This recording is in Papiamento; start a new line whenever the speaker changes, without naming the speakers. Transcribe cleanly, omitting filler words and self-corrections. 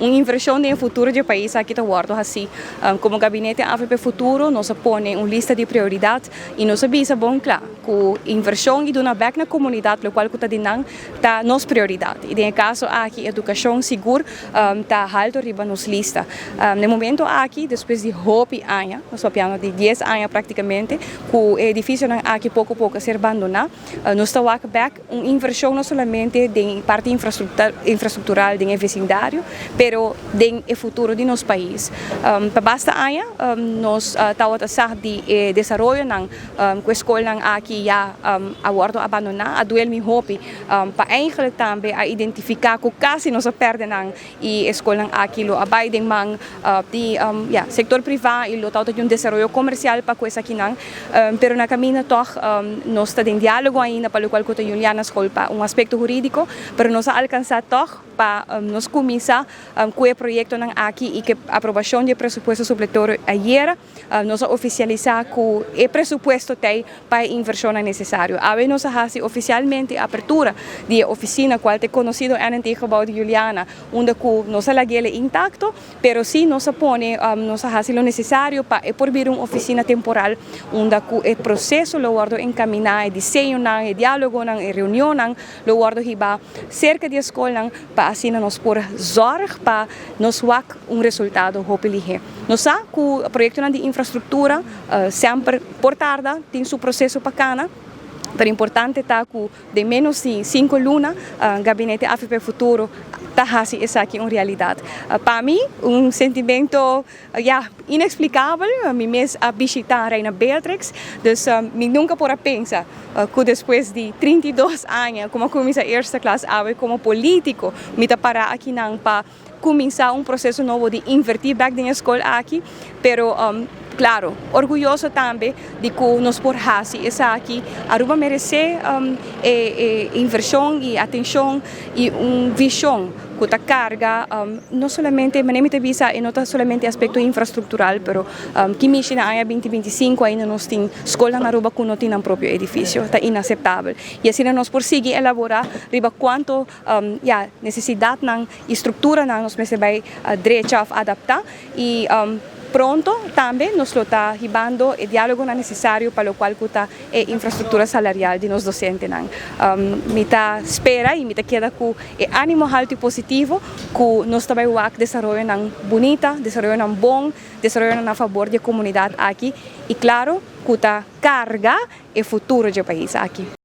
Un inversion den futuro di pais aki ta wordo haci. Como gabinete AVP Futuro, nos a pone un lista di prioridad y nos a bisa bon cla cu inversion y duna bek na comunidad locual cu ta di nan ta nos prioridad. Y den e caso aki educacion sigur ta halto riba nos lista. Na e momento aki, despues di hopi aña, nos papiando di 10 aña practicamente, cu e edificionan aki poco poco a ser bandona, nos ta wak bek un inversion no solamente den parti infrastructural den e vecindario, pero den e futuro di nos pais. Pa basta aña nos tawata sa di e desaroyonan cu e scolnan aki ya a wordo abandona. A duel mi hopi pa eigenlijk tambe a identifica cu casi nos a perde nan y e scolnan aki lo a bay den man di ya sector priva y lo tawata di un desaroyo comercial pa cu esakinan. Pero na caminda toch nos ta den dialogo ainda pa locual cu ta Juliana School pa un aspecto huridico, pero nos a alcansa toch pa nos cuminsa cu e proyectonan aki y cu aprobacion di e presupuesto supletorio ayera nos a oficialisa cu e presupuesto t'ey pa e inversionnan necesario. Awe nos a haci oficialmente e apertura di e oficina cual ta e conocido NNT Gebouw di Juliana, unda cu nos a lagu'e intacto, pero si nos a pone, nos a haci lo necesario pa e por bira un oficina temporal unda cu e proceso lo wordo encamina, e diseñonan, e dialogonan, e reunionnan lo wordo hiba cerca di e scolnan pa asina nos por zorg pa nos wak un resultado hopi lihe. Nos sa cu proyectonan di infrastructura semper por tarda, tin su proceso pa cana, pero importante ta cu den menos di 5 luna Gabinete AVP Futuro ta haci esaki un realidad. Pa mi un sentimento, ya, inexplicabel. Mi mes a bishita Reina Beatrix, dus mi nunca por a pensa cu despues di 32 aña cu mi a cuminsa eerste klas, awe como politico mi ta para akinan pa cuminsa un proceso nobo di inverti bek den e scol aki, pero claro, orguyoso tambe di cu nos por haci esaki. Aruba merece e inversion y atencion y un vision cu ta carga no solamente, manera mi ta bisa, e no ta solamente aspecto infrastructural, pero ki mishi na aña 2025 ainda nos tin scolnan na Aruba cu no tin nan propio edificio. Ta inaceptabel. Y asina nos por sigui elabora riba cuanto ya, necesidadnan y structuranan nos mester bay drecha of adapta y pronto tambe nos lo ta hibando e dialogonan necesario pa locual cu ta e infrastructura salarial di nos docentenan. Mi ta spera y mi ta keda cu e animo halto y positivo cu nos ta bay wak desaroyonan bunita, desaroyonan bon, desaroyonan na favor di e comunidad aki y claro cu ta carga e futuro di e pais aki.